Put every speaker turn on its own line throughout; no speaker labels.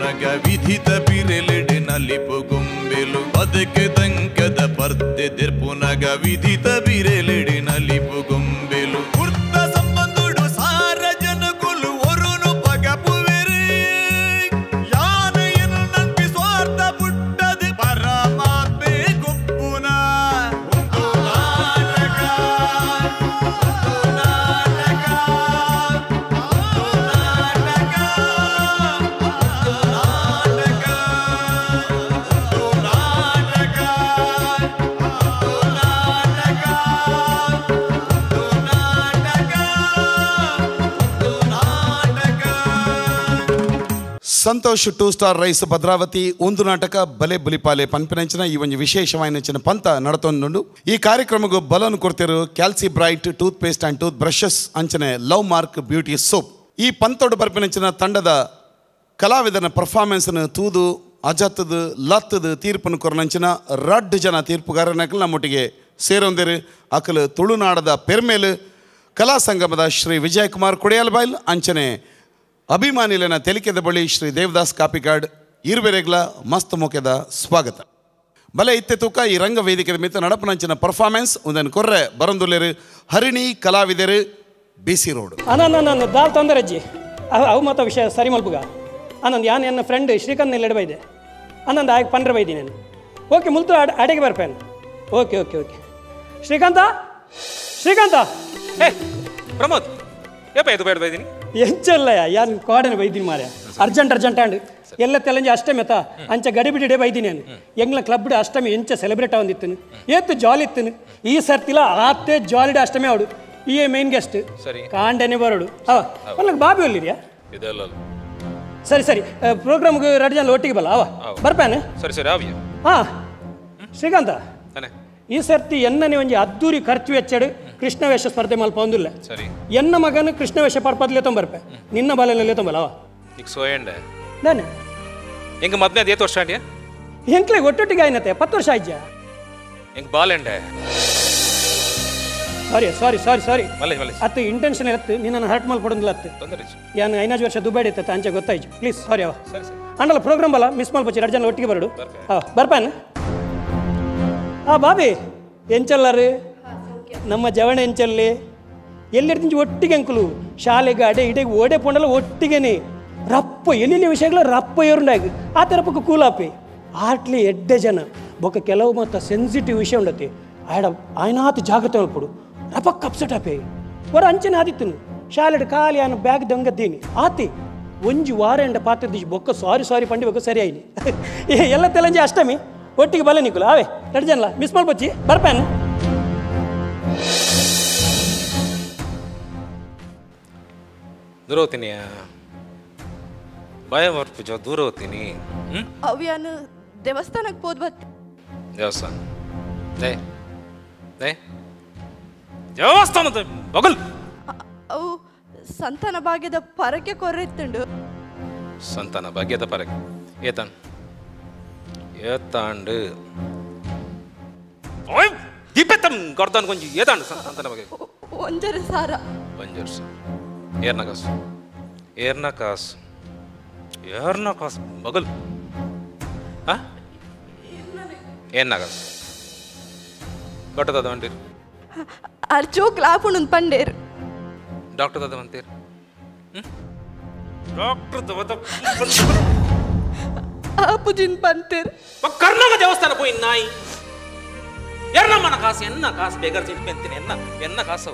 ದೆರ್ಪುನಗ ವಿಧಿತ ಬಿರೆಲೆಡೆ ನಲಿಪು ಗೊಂಬೆಲು ಬದುಕು ದಂಕದ ಪರ್ದೆ ದೆರ್ಪುನಗ ವಿಧಿತ ಬಿರೆಲೆಡೆ ನಲಿಪು ಗೊಂಬೆಲು ಕುರ್ತ ಸಂಬಂಧುಡು ಸಾರ ಜನಕುಲು ಒರುನು ಪಗಪುವೆರು ಯಾನು ಎನ್ನು ನಂಬಿ ಸ್ವಾರ್ಥ ಪುಟ್ಟದು ಪರಮಾತ್ಮೆ ಗುಪ್ಪುನ ಒಂದು ನಾಟಕ ಒಂದು ನಾಟಕ ಒಂದು ನಾಟಕ ಒಂದು ನಾಟಕ ಒಂದು ನಾಟಕ ಒಂದು ನಾಟಕ ಒಂದು ನಾಟಕ ಒಂದು ನಾಟಕ.
Santosh two star rise Bhadravati ಒಂದು ನಾಟಕ ಬಲೆ ಬುಲಿಪಾಲೆ ಪನ್ಪಿನಂಚಿನ ಈ ಒಂದು ವಿಶೇಷವಾಯಿನಂಚಿನ ಪಂತ ನಡತೊಂದುಂಡು. ಈ ಕಾರ್ಯಕ್ರಮಕ್ಕೂ ಬಲನು ಕೊಡ್ತಿರು Calci Bright tooth paste and tooth brushes ಅಂಚನೆ ಲವ್ ಮಾರ್ಕ್ ಬ್ಯೂಟಿ ಸೋಪ್. ಈ ಪಂತೋಡು ಬರ್ಪಿನಂಚಿನ ತಂಡದ ಕಲಾವಿದನ ಪರ್ಫಾರ್ಮೆನ್ಸ್ನ ತೂದು ಅಜತ್ತದು ಲತ್ತದು ತೀರ್ಪನ್ನು ಕೊರನಂಚಿನ ರಡ್ಡು ಜನ ತೀರ್ಪುಗಾರನಕಲು ನಮ್ಮೊಟ್ಟಿಗೆ ಸೇರೊಂದಿರು. ಅಕಲು ತುಳುನಾಡದ ಪೆರ್ಮೇಲು ಕಲಾ ಸಂಗಮದ ಶ್ರೀ ವಿಜಯಕುಮಾರ್ ಕೊಡಿಯಾಲ್ಬೈಲ್ ಅಂಚನೆ ಅಭಿಮಾನಿಲೆನ ತೆಲಿಕೆದ ಬಳಿ ಶ್ರೀ ದೇವದಾಸ್ ಕಾಪಿಕಾಡ್ ಇರುವೆರೆಗ್ಲ ಮಸ್ತ್ ಮೊಕೆದ ಸ್ವಾಗತ. ಬಲೆ ಇತ್ತೆ ತೂಕ ಈ ರಂಗ ವೇದಿಕೆದ ಮಿತ್ತ ನಡಪನಂಚಿನ ಪರ್ಫಾರ್ಮೆನ್ಸ್ ಒಂದನ್ನು ಕೊರ್ರೆ ಬರಂದುಲ್ಲೇರು ಹರಿಣಿ ಕಲಾವಿದರು ಬಿ ಸಿ ರೋಡ್.
ಅಣ್ಣ ದಾಲ್ ತೊಂದರೆ ಅಜ್ಜಿ ಅವು ಮಾತ ವಿಷಯ ಸರಿ ಮಲ್ಪುಗ ಆನಂದ್ ಯಾನ್ ಎನ್ನ ಫ್ರೆಂಡ್ ಶ್ರೀಕಾಂತ್ ನೆಲ್ಲೆಡ್ ಬೈದೆ ಆನಂದ್ ಆಗ ಪಂಡ್ರೆ ಬೈದಿ ನಾನು. Okay ಮುಲ್ತು ಅಡೆಗೆ ಬರ್ಪೇನು. Okay okay okay Srikanth Srikanth
ಏ ಪ್ರಮೋದ್ ಏಪ ಇದು ಬೇಡ ಬೈದಿನಿ
ಎಂಚಲ್ಲ ಯಾನ್ ಕಾಡನೆ ಬೈದಿನಿ ಮಾರ್ಯ ಅರ್ಜೆಂಟ್ ಅರ್ಜೆಂಟ್ ಆಂಡ್ ಎಲ್ಲ ತೆಲಂಜಿ ಅಷ್ಟಮಿ ಅತ್ತ ಅಂಚ ಗಡಿಬಿಡಿಡೆ ಬೈದಿನಿ ನಾನು. ಎಂಗ್ಲ ಕ್ಲಬ್ ಅಷ್ಟಮಿ ಎಂಚ ಸೆಲೆಬ್ರೇಟ್ ಆವಂದಿತ್ತನು ಏತು ಜಾಲಿ ಇತ್ತನು ಈ ಸರ್ತಿಲ ಆತೆ ಜಾಲಿಡ್ ಅಷ್ಟಮಿ ಅವಡು ಈ ಮೇನ್ ಗೆಸ್ಟ್
ಸರಿ
ಕಾಂಡನೆ ಬರೋಡು ಅವ ಒಲ್ಲ ಬಾಬಿ ಒಲ್ಲಿರಿಯಾ
ಇದೆಲ್ಲ
ಸರಿ ಸರಿ ಪ್ರೋಗ್ರಾಮ್ಗೆ ಎರಡು ಜನ ಒಟ್ಟಿಗೆ ಬಲ್ಲ ಅವ ಬರ್ಪಾನೆ.
ಸರಿ ಸರಿ ಆವಿಯ
ಹಾಂ ಶ್ರೀಕಾಂತ ಈ ಸರ್ತಿ ಎನ್ನನೆ ಒಂಜಿ ಅದ್ದೂರಿ ಖರ್ಚು ವೆಚ್ಚಡು ಕೃಷ್ಣವೇಷ ಸ್ಪರ್ಧೆ ಮಲ್ಪ ಒಂದಿಲ್ಲ.
ಸರಿ
ಎನ್ನ ಮಗನ ಕೃಷ್ಣವೇಷ ಪರ್ಪದ್ಲೆ ತೊಂಬರ್ಪೆ ನಿನ್ನ ಬಾಲಲ್ಲೇ ತೊಂಬಲ್ಲ ಅವ
ಈಗ ಸೋಯಂಡೆ
ನಾನು
ಹೆಂಗೆ ಮದ್ವೆ ಅದು ಏತು ವರ್ಷ ಆಂಟಿಯಾ
ಎಂಕ್ಲೆ ಒಟ್ಟೊಟ್ಟಿಗೆ ಆಯ್ನತೆ 10 ವರ್ಷ ಆಯ್ಜ
ಹೆಂಗೆ ಬಾಲೆಂಡೆ.
ಸಾರಿ ಸಾರಿ ಸಾರಿ ಸಾರಿ
ಮಲ್ಲೆ ಮಲ್ಲೆ
ಅತ್ತು ಇಂಟೆನ್ಷನ್ ಇರುತ್ತೆ ನಿನ್ನನ್ನು ಹರ್ಟ್ ಮಲ್ಪಡೋದಿಲ್ಲ ಅತ್ತು
ತೊಂದರೆ
ಯಾನು 5 ವರ್ಷ ದುಬೈ ಇತ್ತು ಅಂಚೆ ಗೊತ್ತಾಯ್ತು ಪ್ಲೀಸ್ ಸಾರಿ ಅವ.
ಸರಿ ಸರಿ
ಅಂಡಲ್ಲ ಪ್ರೋಗ್ರಾಮ್ ಬಲ್ಲ ಮಿಸ್ ಮಲ್ಪಚ್ಚಿ ಎರಡು ಜನ ಒಟ್ಟಿಗೆ ಬರಡು. ಹಾಂ ಬರ್ಪಾನ. ಹಾಂ ಬಾಬಿ ಎಂಚಲ್ಲಾರು ನಮ್ಮ ಜವಣ ಎಂಚಲ್ಲಿ ಎಲ್ಲೆಡ್ದಿಂಚಿ ಒಟ್ಟಿಗೆ ಅಂಕಲು ಶಾಲೆಗೆ ಅಡೆ ಇಡೆಗೆ ಓಡೆ ಪೊಂಡಲ್ಲ ಒಟ್ಟಿಗೆನೆ ರಪ್ಪ ಎಲ್ಲೆಲ್ಲಿ ವಿಷಯಗಳ ರಪ್ಪ ಏರುಂಡಾಗ ಆ ಥರಪಕ್ಕ ಕೂಲಾಪಿ ಆಟ್ಲಿ ಎಡ್ಡೆ ಜನ ಬೊಕ್ಕ ಕೆಲವು ಮತ್ತು ಸೆನ್ಸಿಟಿವ್ ವಿಷಯ ಉಂಡತಿ ಆಡ ಆಯ್ನಾತು ಜಾಗ್ರತೆ ಮಲ್ಪಡು ರಪಕ್ಕ ಅಪ್ಸೆಟ್ ಆಪೆ ಹೊರ ಅಂಚನೆ ಆದಿತ್ತನು ಶಾಲೆಡ್ ಖಾಲಿ ಆನ ಬ್ಯಾಗ್ ದೊಂಗದ್ದೀನಿ ಆತಿ ಒಂಜಿ ವಾರ ಎಂಡ ಪಾತ್ರ ದಿಶ್ ಬೊಕ್ಕ ಸಾರಿ ಸಾರಿ ಪಂಡಿ ಬೊಕ್ಕ ಸರಿ ಆಯ್ನಿ ಎಲ್ಲ ತೆಲಂಜಿ ಅಷ್ಟಮಿ ಒಟ್ಟಿಗೆ ಬಲ ನಿಕುಲ ಅವೇ ಎರಡು ಜನಲ ಮಿಸ್ ಮಲ್ಪಚ್ಚಿ ಬರ್ಪಾನು.
ದೂರ ಹೋಗ್ತೀನಿ ಭಯ ಬರ್ಪುಜ ದೂರ ಹೋಗ್ತೀನಿ.
ಅವ್ಯಾನು ದೇವಸ್ಥಾನಕ್ಕೆ ಹೋದ್ ಬತ್
ದೇವಸ್ಥಾನ they they ದೇವಸ್ಥಾನದ ಬಗಲ್
ಅವು ಸಂತಾನ ಭಾಗ್ಯದ ಪರಕೆ ಕೊರ್ರೆತ್ತುಂಡು.
ಸಂತಾನ ಭಾಗ್ಯದ ಪರಕೆ ಏತಾನ್ ಏತಾಂಡು ದೀಪೆತ್ತಂ ಗರ್ದಾನ್ ಕೊಂಚ ಏತಾಂಡು ಸಂತಾನ ಭಾಗ್ಯ
ಒಂಜರ ಸಾರ
ಒಂಜರ ಸಾರ ಏರ್ನ ಕಾಸು ಏರ್ನ ಕಾಸು ಏರ್ನ ಕಾಸು ಬಗಲ್ ಹಾಂ ಏರ್ನ ಕಾಸು ಡಾಕ್ಟರ್ ದಾದ ಅಂತೀರಿ
ಅರ್ ಚೋಕ್ ಲಾಪುಣ್ ಪಂಡೇರ್
ಡಾಕ್ಟರ್ ದಾದ ಅಂತೀರಿ ಡಾಕ್ಟರ್ ದಾದ
ಆಪುಜಿನ್ ಪಂತೇರ್
ಕರ್ನಾಟಕ ದೇವಸ್ಥಾನ ಪೋಯಿ ನಾಯಿ ಎರ್ನಮ್ಮನ ಕಾಸು ಎನ್ನ ಕಾಸು ಬೇಗರ್ ಸಿಟ್ ಪೆಂತೀನಿ ಎನ್ನ ಎನ್ನ ಕಾಸು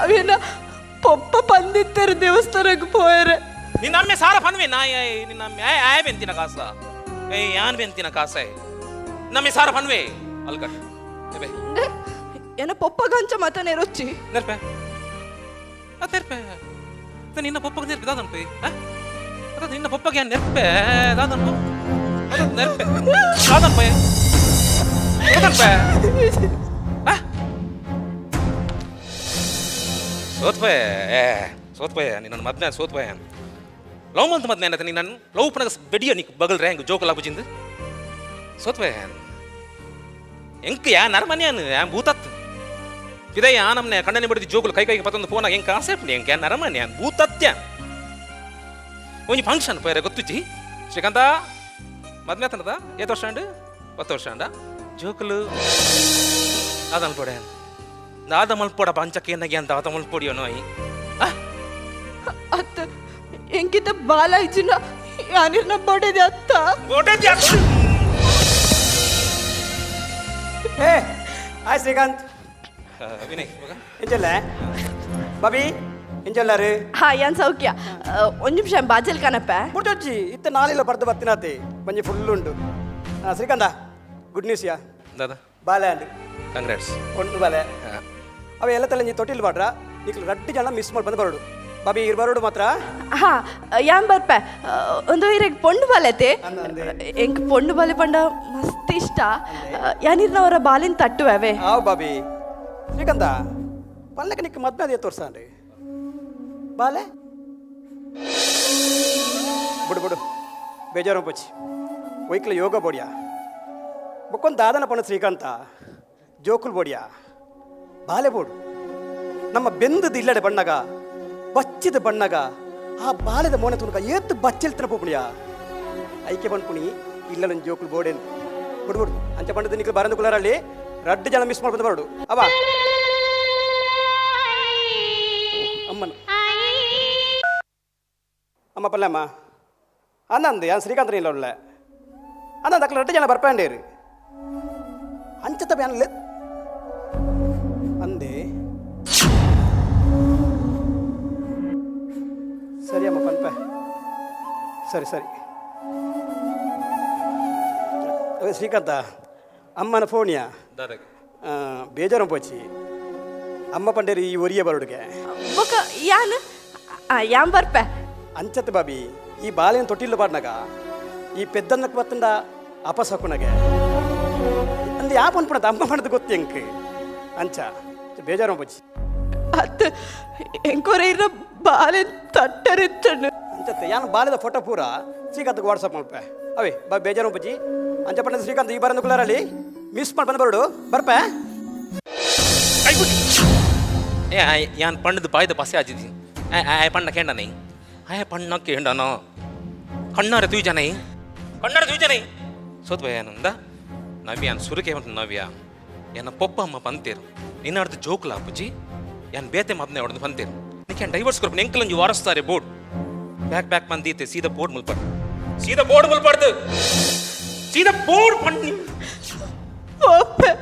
ಅವೇನ ಪೊಪ್ಪ ಪಂದಿತ್ತರು ದೇವಸ್ಥಾನಕ್ಕೆ ಪೋಯರೆ
ನಿನ್ನಮ್ಮೆ ಸಾರ ಪನ್ವೆ ನಾಯಿ ನಿನ್ನಮ್ಮೆ ಆಯ್ ಆಯ್ ಬೆಂತಿನ ಕಾಸ ಏ ಯಾನ್ ಬೆಂತಿನ ಕಾಸ ನಮ್ಮೆ ಸಾರ ಪನ್ವೆ ಅಲ್ಕಟ್ ಎಬೆ
ಎನ ಪೊಪ್ಪ ಗಂಚ ಮತನೆ ರೊಚ್ಚಿ
ನೆರ್ಪೆ ಅತೆರ್ಪೆ ತ ನಿನ್ನ ಪೊಪ್ಪಗೆ ನೆರ್ಪೆ ದಾದನ್ ಪೈ ಅದ ನಿನ್ನ ಪೊಪ್ಪಗೆ ಯಾನ್ ನೆರ್ಪೆ ದಾದನ್ ಪೊ ಅದ ನೆರ್ಪೆ ದಾದನ್ ಪೈ ದಾದನ್ ಪೈ ಆ ಸೋತ್ಪೆ ಸೋತ್ಪೆ ನಿನ್ನ ಮದ್ನೆ ಸೋತ್ಪೆ ಲವ್ ಮಂತ್ ಮದ್ನೆ ಅನ್ನತ್ತೆ ನೀನು ಲವ್ ಪನಗ ಬೆಡಿಯ ನೀ ಬಗಲ್ ರ್ಯಾಂಗ್ ಜೋಕಲ ಬುಜಿಂದು ಸೋತ್ಪೆ ಎಂಕ್ ಯಾ ನರಮನ್ಯಾನು ಯಾ ಭೂತತ್ ಇದೇ ಯಾ ನಮ್ನೆ ಕಣ್ಣನೆ ಬಡಿದು ಜೋಕುಲು ಕೈ ಕೈಗೆ ಪತ್ತೊಂದು ಫೋನ್ ಎಂಕ್ ಆಸೆ ಎಂಕ್ ಯಾ ನರಮನ್ಯಾನ್ ಭೂತತ್ಯ ಒಂಜಿ ಫಂಕ್ಷನ್ ಪೋಯರೆ ಗೊತ್ತುಜ್ಜಿ ಶ್ರೀಕಾಂತ ಮದ್ಮೆ ಆತನದ ಏತ್ ವರ್ಷ ಅಂಡ್ 10 ವರ್ಷ ಅಂಡ ಜೋಕುಲು ಆದ ಮಲ್ಪೊಡೆ ದಾದ ಮಲ್ಪೊಡ ಪಂಚಕೇನಗೆ ಅಂತ ಆತ ಮಲ್ಪೊಡಿಯೋ ನೋಯ್
ಅತ್ತ ಎಂಕಿತ ಬಾಲ ಇಜ್ಜಿನ ಯಾನಿರ್ನ ಬೊಡೆದೆ ಅತ್ತ
ಬೊಡೆದೆ ಅತ್ತ
ಏ ಹಾಯ್ ಶ್ರೀಕಾಂತ್
ವಿನಯ್ ಮಗ
ಎಂಚಲ್ಲ ಬಾಬಿ ಎಂಚಲ್ಲಾರು
ಹಾ ಯಾನ್ ಸೌಖ್ಯ ಒಂದು ನಿಮಿಷ ಬಾಜಲ್ ಕನಪ್ಪ
ಮುಟ್ಟೊಚ್ಚಿ ಇತ್ತ ನಾಳಿಲ್ಲ ಬರ್ದು ಬತ್ತಿನಾತೆ ಮಂಜಿ ಫುಲ್ ಉಂಟು ಶ್ರೀಕಾಂತ ಗುಡ್ ನ್ಯೂಸ್ ಯಾ
ದಾದಾ
ಬಾಲೆ ಅಂಡ್
ಕಂಗ್ರಾಟ್ಸ್
ಒಂದು ಬಾಲೆ ಅವ ಎಲ್ಲ ತಲೆ ತೊಟ್ಟಿಲ್ ಬಾಡ್ರ ನಿಕ್ಲು ರಡ್ಡು ಜನ ಮಿಸ್ ಮಾಡಿ ಬಂದು ಬರೋಡು ಬಾಬಿ ಇರ್ ಬರೋಡು ಮಾತ್ರ
ಹಾ ಯಾನ್ ಬರ್ಪ ಒಂದು ಇರಗ್ ಪೊಂಡು ಬಾಲೆತೆ ಎಂಕ್ ಪೊಂಡು ಬಾಲೆ ಪಂಡ ಮಸ್ತ್ ಇಷ್ಟ ಯಾನಿರ್ನವರ ಬಾಲಿನ ತಟ್ಟುವವೆ
ಹಾವ್ ಬಾಬಿ ಶ್ರೀಕಾಂತ ಪಲ್ಲಕ್ಕೆ ನಿಕ್ ಮದ್ವೆ ಅದೇ ತೋರ್ಸಾನ್ರಿ ಬಾಲೆ ಬಿಡು ಬಿಡು ಬೇಜಾರು ಪೊಚ್ಚಿ ಒಯ್ಕ್ಲ ಯೋಗ ಬೋಡಿಯಾ ಬೊಕ್ಕೊಂದು ದಾದನ ಪಣ ಶ್ರೀಕಾಂತ ಜೋಕುಲ್ ಬೋಡಿಯಾ ಬಾಲೆ ಬೋಡು ನಮ್ಮ ಬೆಂದದ ಇಲ್ಲಡೆ ಬಣ್ಣಗ ಬಚ್ಚಿದ ಬಣ್ಣಗ ಆ ಬಾಲೆದ ಮೋನೆ ತುಣಕ ಏತ್ತು ಬಚ್ಚಿಲ್ತನ ಪೋಪುಣಿಯಾ ಐಕೆ ಬಂದ್ಪುಣಿ ಇಲ್ಲಲೊಂದು ಜೋಕುಲ್ ಬೋಡೇನು ಬಿಡು ಬಿಡು ಅಂಚ ಬಣ್ಣದ ನಿಕ್ಲು ಬರಂದು ಕುಲರಲ್ಲಿ ರಡ್ಡು ಜನ ಮಿಸ್ ಮಾಡ್ಕೊಂಡು ಬರೋಡು ಅವ ಅಮ್ಮನ ಅಮ್ಮ ಪಲ್ಲಮ್ಮ ಅಂದಂದು ಯಾನ್ ಶ್ರೀಕಾಂತನ ಇಲ್ಲ ಉಳ್ಳೆ ಅಂದಂದು ಅಕ್ಲ ರಡ್ಡು ಜನ ಬರ್ಪಂಡೇರು ಅಂಚ ಬ್ಯಾನಲ್ಲ ಅಂದೆ ಸರಿ ಅಮ್ಮ ಪನ್ಪ ಸರಿ ಸರಿ ಅದೇ ಶ್ರೀಕಾಂತ ಅಮ್ಮನ ಫೋನಿಯಾ ಬೇಜಾರು ಪೋಚಿ ಅಮ್ಮ ಪಂಡೇರಿ ಈ ಒರಿಯ ಬರೋಡುಗೆ
ಯಾನ್ ಯಾನ್ ಬರ್ಪ
ಅಂಚತ್ ಬಾಬಿ ಈ ಬಾಲೆನ ತೊಟ್ಟಿಲ್ಲ ಬಾಡ್ನಾಗ ಈ ಪೆದ್ದನ್ನಕ್ಕೆ ಬತ್ತಂಡ ಅಪಸಕುನಗೆ ಅಂದು ಯಾ ಪನ್ಪುಣದ ಅಮ್ಮ ಮಾಡದು ಗೊತ್ತಿ ಎಂಕ್ ಅಂಚ ಬೇಜಾರು ಪೋಚಿ
ಅತ್ತ ಎಂಕೊರೆ ಇರ ಬಾಲೆ ತಟ್ಟರಿತ್ತಣ್ಣ
ಅಂಚತ್ತೆ ಯಾನು ಬಾಲೆದ ಫೋಟೋ ಪೂರ ಶ್ರೀಕಾಂತ್ಗೆ ವಾಟ್ಸಪ್ ಮಾಡ್ಪೆ ಅವೇ ಬಾ ಬೇಜಾರು ಪಜ್ಜಿ ಅಂಚ ಪಂಡ ಶ್ರೀಕಾಂತ್ ಈ ಬರಂದು ಕುಲರಲ್ಲಿ ಮಿಸ್ ಮಾಡಿ ಬಂದು ಬರೋಡು ಬರ್ಪೆ
ಏ ಯಾನ್ ಪಂಡದ ಬಾಯ್ದ ಪಸೆ ಆಜಿದಿ ಆಯ್ ಪಣ್ಣ ಕೇಂಡನೈ ಆಯ್ ಪಣ್ಣ ಕೇಂಡನೋ ಕಣ್ಣಾರ ತೂಜನೈ ಕಣ್ಣಾರ ತೂಜನೈ ಸೋತ್ ಭಯಾನಂದ ನವ್ಯಾನ್ ಸುರುಕೆ ಮತ್ತು ನವ್ಯ ಎನ್ನ ಪೊಪ್ಪ ಅಮ್ಮ ಪಂತೇರು ನಿನ್ನಾಡ್ದು ಜೋಕುಲ ಅಪ್ಪುಜಿ ಯಾನ್ ಬೇತೆ ಮದ್ನೆ ಹೊಡೆದು ಪಂತೇರು ನಿಕ್ಕೆ ಡೈವರ್ಸ್ ಕೊರ್ಪು ಎಂಕಲಂಜಿ ವಾರಸ್ತಾರೆ ಬೋರ್ಡ್ ಬ್ಯಾಕ್ ಬ್ಯಾಕ್ ಬಂದೀತೆ ಸೀದಾ ಬೋರ್ಡ್ ಮುಲ್ಪಡ್ ಸೀದಾ ಬೋರ್ಡ್ ಮುಲ್ಪಡ್ದು ಸೀದಾ ಬೋರ್ಡ್ ಪಣ್ಣಿ
ಪೊಪ್ಪೆ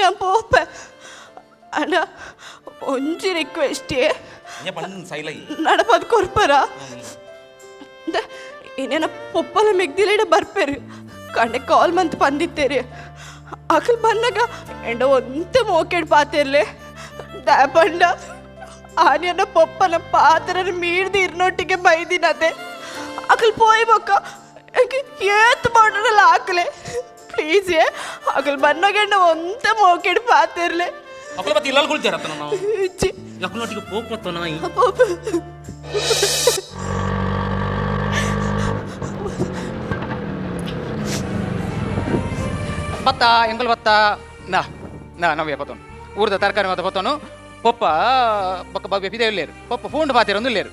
ಯಾನ್ ಪೋಪೆ ಅಣ್ಣ ಒಂಜಿ ರಿಕ್ವೆಸ್ಟ್ ನಡಪದ್ ಕೊರ್ಪರ ಏನೇನ ಪೊಪ್ಪಲ ಮೆಗ್ದಿಲೇಡ ಬರ್ಪೇರು ಕಂಡೆ ಕಾಲ್ ಮಂತ್ ಬಂದಿತ್ತೇರಿ ಅಕಲ್ ಬಂದಾಗ ಎಂಡ ಒಂತೆ ಮೋಕೆಡ್ ಪಾತಿರ್ಲೆ ದಾಪಂಡ ಆನಿಯನ್ನ ಪೊಪ್ಪನ ಪಾತ್ರ ಮೀರ್ದು ಇರ್ನೊಟ್ಟಿಗೆ ಬೈದಿನತೆ ಅಕಲ್ ಪೋಯ್ ಬೊಕ್ಕ ಏತ್ ಮಾಡ್ರಲ್ಲ ಹಾಕಲೆ ಪ್ಲೀಸ್ ಏ ಅಕಲ್ ಬಂದಾಗ ಎಂಡ ಒಂತೆ ಮೋಕೆಡ್ ಪಾತಿರ್ಲೆ
ಅಕಲ್ ಮತ್ತೆ ಇಲ್ಲಲ್ ಕುಳ್ತಾರತ್ತ ನಾವು ಅಕಲ್ನೊಟ್ಟಿಗೆ ಪೋಪತ್ತ ನಾಯಿ
ಪೋಪ
ಬತ್ತ ಎಂಕಲ್ ಬತ್ತ ನಾ ನಾ ನವ್ಯ ಪತ್ತೋನು ಊರ್ದ ತರಕಾರಿ ಮಾತ ಪತ್ತೋನು ಪೊಪ್ಪ ಬೊಕ್ಕ ಬಗ್ಬೆ ಪಿದೆ ಇಲ್ಲೇರು ಪೊಪ್ಪ ಫೋನ್ ಪಾತಿರೊಂದು ಇಲ್ಲೇರು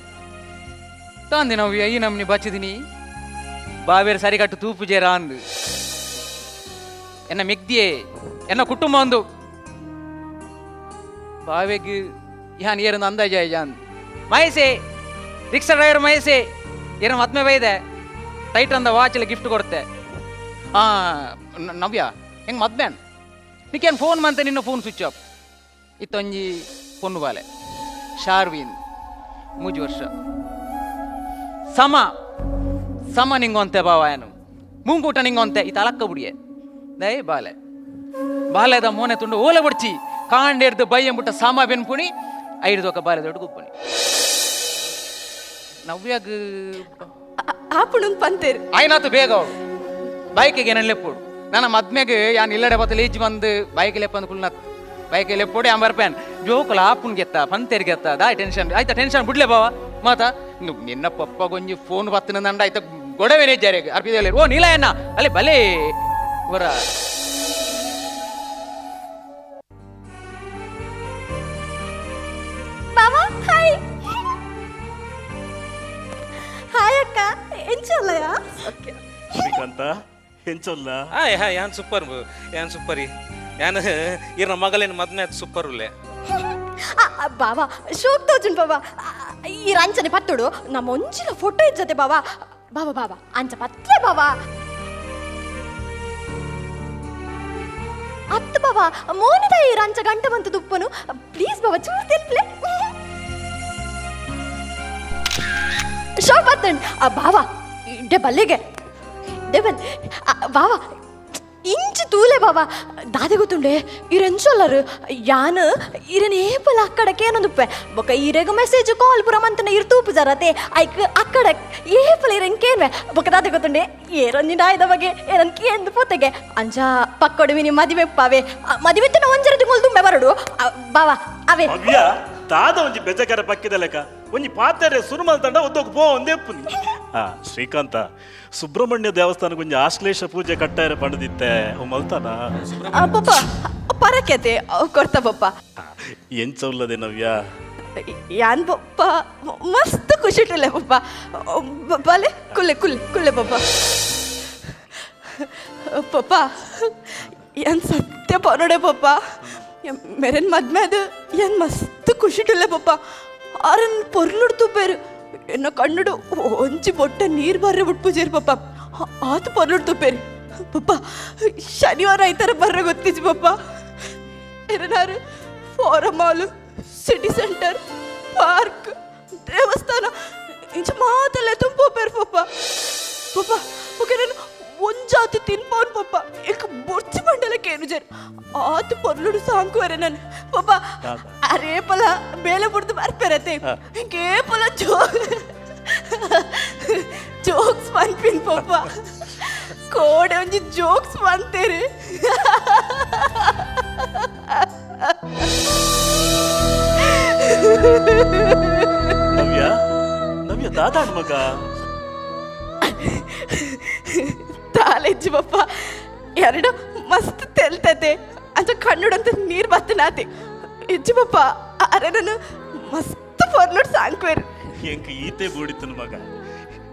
ತಾಂದಿ ನವ್ಯ ಈ ನಮ್ನಿ ಬಚ್ಚಿದಿನಿ ಬಾವೇರು ಸರಿಗಟ್ಟು ತೂಪು ಜೇರ ಅಂದು ಎನ್ನ ಮೆಗ್ದಿಯೇ ಎನ್ನ ಕುಟುಂಬ ಒಂದು ಬಾವೆಗ್ ಯಾನ್ ಏರೊಂದು ಅಂದಾಜ ಜಾನ್ ಮಹೇಶೆ ರಿಕ್ಷಾ ಡ್ರೈವರ್ ಮಹೇಶೆ ಏನೋ ಮದ್ಮೆ ಬೈದೆ ಟೈಟ್ ಅಂದ ವಾಚಲ್ಲಿ ಗಿಫ್ಟ್ ಕೊಡ್ತೆ ನವ್ಯ ಹೆಂಗೆ ಮದ್ಮೇನ್ ನಿಕ್ಕೇನು ಫೋನ್ ಮಂತೆ ನಿನ್ನ ಫೋನ್ ಸ್ವಿಚ್ ಆಫ್ ಇತ್ತೊಂಜಿ ಪೊನ್ನು ಬಾಲೆ ಶಾರ್ವಿನ್ ಮೂಜು ವರ್ಷ ಸಮ ಸಮ ನಿಂಗೊಂತೆ ಬಾವ ಏನು ಮೂಂಕೂಟ ನಿಂಗೊಂತೆ ಈ ತಲಕ್ಕ ಬುಡಿಯೆ ದಯ ಬಾಲೆ ಬಾಲೆದ ಮೋನೆ ತುಂಡು ಓಲೆ ಬಡ್ಚಿ ಕಾಂಡೆಡ್ದು ಬೈಯಂಬುಟ್ಟ ಸಮ ಬೆನ್ಪುಣಿ ಐದು ఒక ಬಾಲೆ ದೊಡ್ಡ ಗುಪ್ಪುಣಿ ನವ್ಯಾಗ
ಆಪುಣನ್ ಪಂತೇರು
ಆಯ್ನಾತು ಬೇಗ ಅವಳು ಬೈಕಿಗೆ ಏನಲ್ಲಿ ಲೆಪ್ಪೋಡು ನನ್ನ ಮದ್ಮೆಗೆ ಯಾನ್ ಇಲ್ಲಡೆ ಬತ್ತ ಲೇಜ್ ಬಂದು ಬೈಕ್ ಲೆಪ್ಪಂದು ಕುಲ್ನತ್ ಬೈಕ್ ಲೆಪ್ಪೋಡು ಯಾನ್ ಬರ್ಪೇನ್ ಜೋಕುಲ ಆಪುನ್ ಗೆತ್ತ ಪಂತೇರ್ ಗೆತ್ತ ದಾ ಟೆನ್ಷನ್ ಆಯ್ತಾ ಟೆನ್ಷನ್ ಬಿಡ್ಲೆ ಬಾವ ಮಾತಾ ನಿನ್ನ ಪಪ್ಪ ಗೊಂಜಿ ಫೋನ್ ಬತ್ತಿನ ನಂಡ ಆಯ್ತಾ ಗೊಡವೆನೇ ಜಾರಿಗೆ ಅರ್ಪಿದ ಓ ನೀಲ ಅಣ್ಣ ಅಲ್ಲಿ ಬಲೆ ಬರ
ಬಾವ
ಶ್ರೀಕಾಂತ ಎಂಚೊಲ್ಲ
ಹಾಯ್ ಹಾಯ್ ಯಾನ್ ಸೂಪರ್ ಯಾನ್ ಸೂಪರಿ ಯಾನ್ ಇರ್ನ ಮಗಲೇನು ಮದ್ಮೆ ಅದು ಸೂಪರ್ ಉಲ್ಲೆ
ಬಾವಾ ಶೋಕ್ ತೋಜುನ್ ಬಾಬಾ ಈ ರಂಚನೆ ಪತ್ತುಡು ನಮ್ಮ ಒಂಜಿನ ಫೋಟೋ ಇಜ್ಜತೆ ಬಾವಾ ಬಾಬಾ ಬಾಬಾ ಅಂಚ ಪತ್ಲೆ ಬಾವಾ ಅತ್ತ ಬಾಬಾ ಮೋನಿದ ಈ ರಂಚ ಗಂಟ ಬಂತು ದುಪ್ಪನು ಪ್ಲೀಸ್ ಬಾಬಾ ಚೂರು ತೆಲ್ಪ್ಲೆ ಶೋಕ್ ಬತ್ತಂಡ್ ಆ ಬಾವಾ ಇಡ್ಡೆ ಬಲ್ಲಿಗೆ ಇಡ್ಡೆ ಬಲ್ ಬಾವಾ ಇಂಚು ತೂಲೆ ಬಾಬಾ ದಾದೆ ಗೊತ್ತುಂಡೆ ಇರೆಂಚೊಲ್ಲರು ಯಾನ್ ಇರನ್ ಏಪಲ ಅಕ್ಕಡಕ್ಕೆ ಏನೊಂದುಪ್ಪೆ ಬೊಕ ಇರೆಗ ಮೆಸೇಜ್ ಕಾಲ್ ಪುರ ಮಂತನ ಇರ್ ತೂಪು ಜರತೆ ಐಕ್ ಅಕ್ಕಡ ಏಪಲ ಇರೆನ್ ಕೇನ್ವೆ ಬೊಕ ದಾದೆ ಗೊತ್ತುಂಡೆ ಏರೊಂಜಿನ ಆಯ್ದ ಬಗ್ಗೆ ಏನನ್ ಕೇಂದು ಪೋತೆಗೆ ಅಂಚ ಪಕ್ಕೊಡು ಮಿನಿ ಮದಿವೆ ಪಾವೆ ಮದಿವೆತ್ತನ ಒಂಜರ ತಿಂಗಳು ತುಂಬೆ ಬರಡು ಬಾವಾ ಅವೇ
ದಾದ ಒಂಜಿ ಬೆಜಕರ ಪಕ್ಕಿದ ಲೆಕ್ಕ ಒಂಜಿ ಪಾತ್ರೆ ಸುರುಮಲ್ ತಂಡ ಒದ್ದೋಗ್ ಪೋ ಒಂದೇ ಪುನಿ. ಆ ಶ್ರೀಕಾಂತ ಸುಬ್ರಹ್ಮಣ್ಯ ದೇವಸ್ಥಾನಕ್ಕೆ ಒಂಜಿ ಆಶ್ಲೇಷ ಪೂಜೆ ಕಟ್ಟಾರೆ ಪಂಡದಿತ್ತೆ ಮಲ್ತಾನ
ಪಪ್ಪ ಪರಕೆತೆ ಕೊಡ್ತ ಪಪ್ಪ
ಎಂಚೌಲ್ಲದೆ ನವ್ಯ
ಯಾನ್ ಪಪ್ಪ ಮಸ್ತ್ ಖುಷಿಟಿಲ್ಲ ಪಪ್ಪ ಬಲೆ ಕುಲ್ಲೆ ಕುಲ್ಲೆ ಕುಲ್ಲೆ ಪಪ್ಪ ಪಪ್ಪ ಏನ್ ಸತ್ಯ ಪನೋಡೆ ಪಪ್ಪ ಮೆರನ್ ಮದ್ಮೆ ಅದು ಏನ್ ಮಸ್ತ್ ಖುಷಿಟಿಲ್ಲ ಪಪ್ಪ ಆರನ್ ಪೊರ್ಲುಡ್ ತುಪ್ಪೇರು ಎನ್ನ ಕಣ್ಣುಡು ಒಂಜಿ ಬೊಟ್ಟ ನೀರು ಬರ್ರೆ ಬಿಟ್ಪುಜೇರು ಪಪ್ಪ ಆತು ಪೊರ್ಲುಡ್ ತುಪ್ಪೇರು ಪಪ್ಪ ಶನಿವಾರ ಐತಾರ ಬರ್ರೆ ಗೊತ್ತಿಜ್ ಪಪ್ಪ ಏನಾರು Forum mall city centre park ದೇವಸ್ಥಾನ ಇಂಚ ಮಾತಲ್ಲೇ ತುಂಬೋಪೇರು ಪಪ್ಪ ಪಪ್ಪ ಓಕೆ ನಾನು ಒಂಜಾತಿ ತಿನ್ಪವನ್ ಪಪ್ಪ ಏಕ ಬೊರ್ಚಿ ಮಂಡಲಕ್ಕೆ ಏನು ಜರ್ ಆತು ಪೊರ್ಲುಡು ಸಾಂಕುವರೆ ನಾನು ಪಪ್ಪ ಅರೇ ಪಲ ಬೇಲೆ ಬುಡ್ದು ಬರ್ಪೇರತೆ ಇಂಕೇ ಪಲ ಜೋಕ್ಸ್ ಮನ್ಪಿನ್ ಪಪ್ಪ ಕೋಡೆ ಒಂಜಿ ಜೋಕ್ಸ್ ಮಂತೇರಿ
ನವ್ಯ ನವ್ಯ ದಾದಾಣ ಮಗ
ತಾಲೆಜ್ಜಿ ಪಪ್ಪ ಎರಡು ಮಸ್ತ್ ತೆಲ್ತತೆ ಅಂತ ಕಣ್ಣುಡಂತ ನೀರು ಬತ್ತನಾತೆ ಇಜ್ಜಿ ಪಪ್ಪ ಅರೆ ನಾನು ಮಸ್ತ್ ಪೊರ್ಲುಡ್ ಸಾಂಕ್ವೇರು
ಎಂಕ ಈತೆ ಬೂಡಿತನ ಮಗ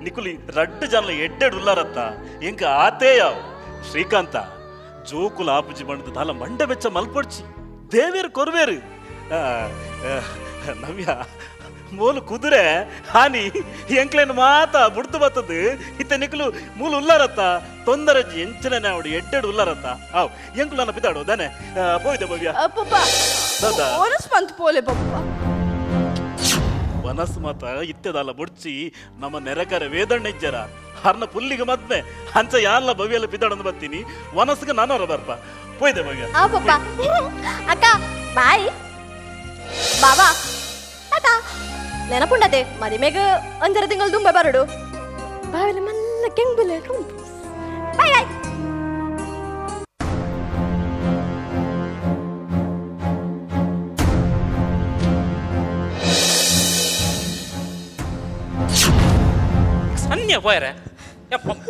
ನಿಕುಲಿ ರಡ್ಡು ಜನ ಎಡ್ಡೆಡ್ ಉಲ್ಲಾರತ್ತ ಎಂಕ ಆತೇ ಯಾವ ಶ್ರೀಕಾಂತ ಜೋಕುಲ ಆಪುಜಿ ಬಣ್ಣದ ದಾಲ ಮಂಡೆ ಬೆಚ್ಚ ಮಲ್ಪೊಡ್ಚಿ ದೇವೇರು ಕೊರ್ವೇರು ನವ್ಯ ಮೂಲು ಕುದುರೆ ಹಾನಿ ಎಂಕ್ಲೇನು ಮಾತ ಬುಡ್ದು ಬತ್ತದು ಇತ್ತ ನಿಕುಲು ಮೂಲು ಉಲ್ಲಾರತ್ತ ತೊಂದರೆ ಎಂಚನೆ ನಾವಡು ಎಡ್ಡೆಡು ಉಲ್ಲಾರತ್ತ ಆವ್ ಎಂಕುಲು ನನ್ನ ಪಿತಾಡು ದಾನೆ ಪೋಯ್ದೆ ಭವ್ಯ
ಪಪ್ಪ ವನಸ್ ಮಂತ್ ಪೋಲೆ ಪಪ್ಪ
ವನಸ್ ಮಾತ ಇತ್ತೆದಲ್ಲ ಬುಡ್ಚಿ ನಮ್ಮ ನೆರಕರೆ ವೇದಣ್ಣ ಇಜ್ಜರ ಹರ್ನ ಪುಲ್ಲಿಗೆ ಮದ್ಮೆ ಅಂಚ ಯಾರ್ಲ ಭವ್ಯಲ್ಲ ಪಿತಾಡಂದು ಬರ್ತೀನಿ ವನಸ್ಗೆ ನಾನು ಬರ್ಪ ಪೋಯ್ದೆ ಭವ್ಯ
ಪಪ್ಪ ಅಕ್ಕ ಬಾಯ್ ಬಾಬಾ ಟಾಟಾ ನೆನಪುಂಡತೆ ಮದಿಮೆಗೆ ಒಂದರ ತಿಂಗಳು ತುಂಬ ಬರಡು ಬಾವೆಲ್ಲ ಮಲ್ಲ ಕೆಂಗುಲೆ ಬಾಯ್ ಬಾಯ್
ಸನ್ಯ ಪೋಯರೆ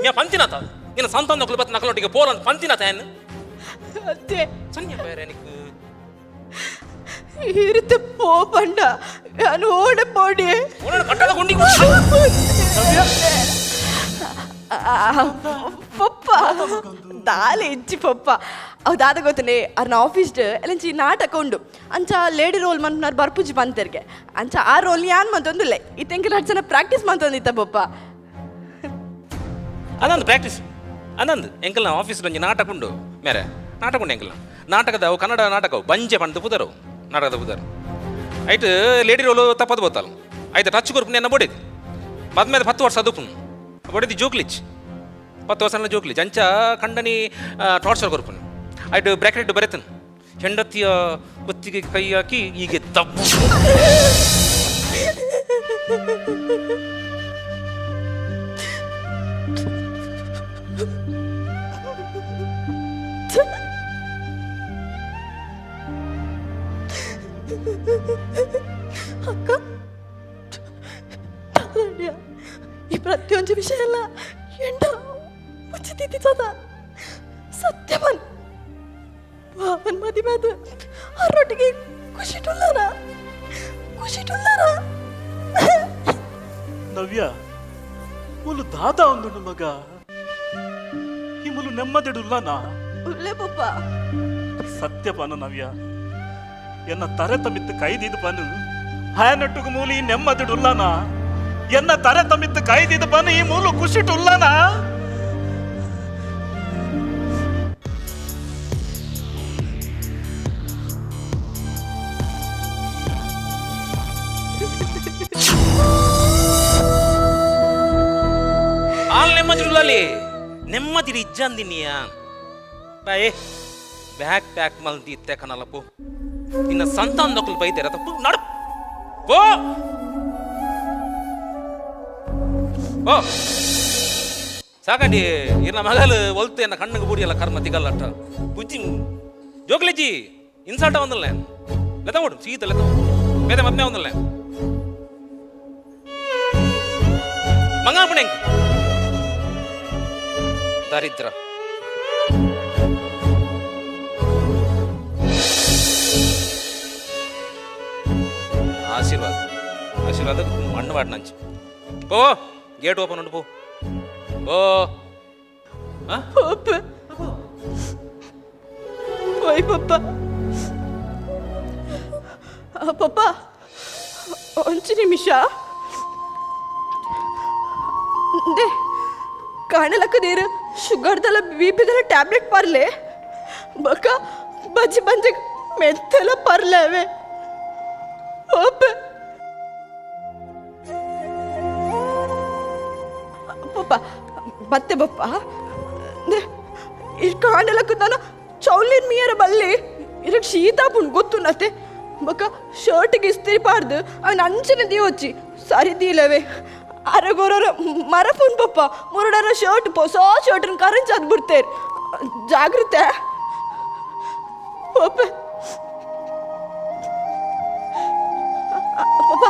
ಯಾ ಪಂತಿನಾತ ನಿನ್ನ ಸಂತಾನ ಬತ್ ನಕಲೊಟ್ಟಿಗೆ ಪೋಲ ಅಂತ ಪಂತಿನಾತ ಏನು
ಅತ್ತೆ
ಸನ್ಯ ಪೋಯರೆ ನಿಕ್
ಇರುತ್ತೆ ಪೋಪಂಡ ನಾನು ಓಡ ಪೋಡಿ
ಕಟ್ಟಡ ಗುಂಡಿ
ಪಪ್ಪ ದಾಲೆ ಇಜ್ಜಿ ಪಪ್ಪ ಅವು ದಾದ ಗೊತ್ತನೆ ಅವ್ರನ್ನ ಆಫೀಸ್ ಎಲ್ಲಂಚಿ ನಾಟಕ ಉಂಡು ಅಂಚ ಲೇಡಿ ರೋಲ್ ಮಂತ್ನಾರು ಬರ್ಪುಜಿ ಬಂತರ್ಗೆ ಅಂಚ ಆ ರೋಲ್ ಯಾನ್ ಮಂತೊಂದಿಲ್ಲ ಇತ್ತೆಂಕ ಎರಡು ಜನ ಪ್ರಾಕ್ಟೀಸ್ ಮಂತೊಂದಿತ್ತ ಪಪ್ಪ
ಅದೊಂದು ಪ್ರಾಕ್ಟೀಸ್ ಅದೊಂದು ಎಂಕಲ್ನ ಆಫೀಸ್ ಒಂಜಿ ನಾಟಕ ಉಂಡು ಮೇರೆ ನಾಟಕ ಉಂಡು ಎಂಕಲ್ನ ನಾಟಕದ ಅವು ಕನ್ನಡ ನಾಟಕವು ಬಂಜೆ ಪಂಡ್ ಪುದರು ನಾಟಕದ ಪುದರು ಐಟ್ ಲೇಡಿ ರೋಲು ತಪ್ಪದು ಬೋತಲ್ಲ ಆಯ್ತು ಟಚ್ ಕೊರ್ಪು ನೆನ್ನ ಬೊಡಿದು ಮದ್ಮೇಲೆ 10 ವರ್ಷ ಅದಪ್ಪು ಬೊಡಿದು ಜೋಕ್ಲಿಚ್ 10 ವರ್ಷ ಜೋಕ್ಲಿಚ್ ಅಂಚ ಕಂಡನಿ ಟಾರ್ಚರ್ ಕೊರ್ಪುನು ಆಯ್ತು ಬ್ರ್ಯಾಕೆಟ್ ಬರೆತನು ಹೆಂಡತಿಯ ಕುತ್ತಿಗೆ ಕೈ ಹಾಕಿ ಹೀಗೆ ತಪ್ಪು
ಅಕ್ಕ ಈ ಪ್ರತಿಯೊಂದು ವಿಷಯ ಎಲ್ಲ ಎಂಡ ಮುಚ್ಚಿದ್ದ ಸತ್ಯವನ್ ಭಾವನ್ ಮದಿಮೆ ಅದು ಅವರೊಟ್ಟಿಗೆ ಖುಷಿಟುಲ್ಲಾರ ಖುಷಿಟುಲ್ಲಾರ
ನವ್ಯ ಒಂದು ದಾದ ಒಂದು ಮಗ. ಈ ಮುಲು ನೆಮ್ಮದಿಡುಲ್ಲನಾ
ಉಲ್ಲೆ ಪಪ್ಪ
ಸತ್ಯ ಪಾನು ನವ್ಯ ಎನ್ನ ತರೆ ತಮ್ಮಿತ್ತು ಕೈದಿದ್ದು ಪನು ಹಾಯನಟ್ಟುಗು ಮೂಲಿ ನೆಮ್ಮದಿಡುಲ್ಲನಾ ಎನ್ನ ತರೆ ತಮ್ಮಿತ್ತು ಕೈದಿದ್ದು ಪನು ಈ ಮೂಲು ಖುಷಿಟುಲ್ಲನಾ
ಆಲ್ ನೆಮ್ಮದಿಡುಲ್ಲಲಿ ನೆಮ್ಮದಿಡು ಇಜ್ಜಂದಿನಿಯ ಬಾಯ್ ಬ್ಯಾಗ್ ಪ್ಯಾಕ್ ಮಲ್ದಿ ಇತ್ತೆ ಕನಲಪ್ಪು ನಿನ್ನ ಸಂತಾನದಕ್ಕಲು ಬೈದೇರ ತಪ್ಪು ನಡು ಓ ಓ ಸಾಕಂಡಿ ಇರ್ನ ಮಗಲು ಒಲ್ತು ಎನ್ನ ಕಣ್ಣಿಗೆ ಬೂಡಿಯಲ್ಲ ಕರ್ಮ ತಿಗಲ್ಲಟ್ಟ ಪುಜ್ಜಿ ಜೋಗ್ಲೆಜ್ಜಿ ಇನ್ಸಲ್ಟ ಒಂದಲ್ಲ ಲೆತ್ತ ಓಡು ಸೀತ ಲೆತ್ತ ಬೇದ ಮದ್ಮೆ ಒಂದಲ್ಲ ಮಂಗಾಪಣೆ ದರಿದ್ರ ಆಶೀರ್ವಾದ ಆಶೀರ್ವಾದ ಮಣ್ಣು ವಾಡ್ ನಂಚು ಪೋ ಗೇಟ್ ಓಪನ್ ಉಂಟು ಪೋ ಓ
ಪಪ್ಪ ಹೋಯ್ ಪಪ್ಪ ಪಪ್ಪ ಒಂಚು ನಿಮಿಷ they ಕಾಣಲಕ್ಕ ನೀರು ಶುಗರ್ದೆಲ್ಲ ಬಿ ಪಿದೆಲ್ಲ ಟ್ಯಾಬ್ಲೆಟ್ ಪರ್ಲೆ ಬಕ್ಕ ಬಜ್ಜಿ ಬಂಜಿ ಮೆತ್ತೆಲ್ಲ ಪರ್ಲೆ ಅವೇ ಪಪ್ಪ ಪಪ್ಪ ಬತ್ತೆ ಬಪ್ಪ ಇಲ್ಲಿ ಕಾಣಲಕ್ಕ ನಾನು ಚೌಲಿನ ಮೀಯರ ಬಲ್ಲಿ ಇದಕ್ಕೆ ಶೀತ ಪುಣ್ ಗೊತ್ತು ನತ್ತೆ ಬಕ್ಕ ಶರ್ಟಿಗೆ ಇಸ್ತ್ರಿ ಪಾಡ್ದು ಅವನ ಅಂಚನೆ ದಿವಚ್ಚಿ ಸರಿ ದೀಲವೆ ಅರಗೋರ ಮರ ಪುಣ್ ಪಪ್ಪ ಮುರುಡರ ಶರ್ಟ್ ಹೊಸ ಶರ್ಟನ್ ಕರಂಚ್ ಅದು ಬಿಡ್ತೇರು ಜಾಗ್ರತೆ ಪಪ್ಪ ಪಪ್ಪ